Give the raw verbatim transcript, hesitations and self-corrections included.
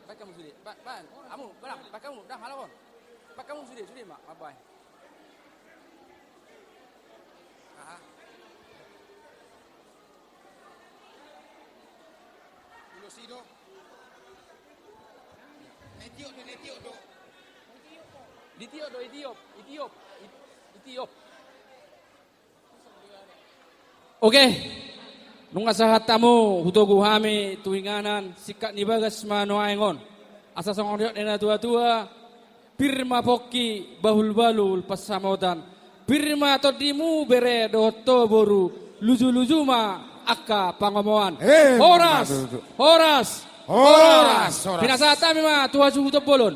Baen hamu sude, ba-, baen, hamu, godang, baen hamu, dang, halak on. Baen hamu sude, sude ma, mambaen. Aha. Ulos i do. Na itiop do, na itiop do. Itiop do, itiop, itiop, it-, itiop. Oke. Nunga sahat hamu, hutogu hami tu inganan, singkat ni bagas ma nuaeng on. Asa songon didok ni na tua-tua, pir ma pongki bahul-bahul pansamotan. Pir ma tondimu bere dohot ho boru, luju-luju ma angka pangomoan. Eh, horas, betul, betul. Horas, horas, horas, horas. Pinasahat hami ma tu hasuhuton bolon.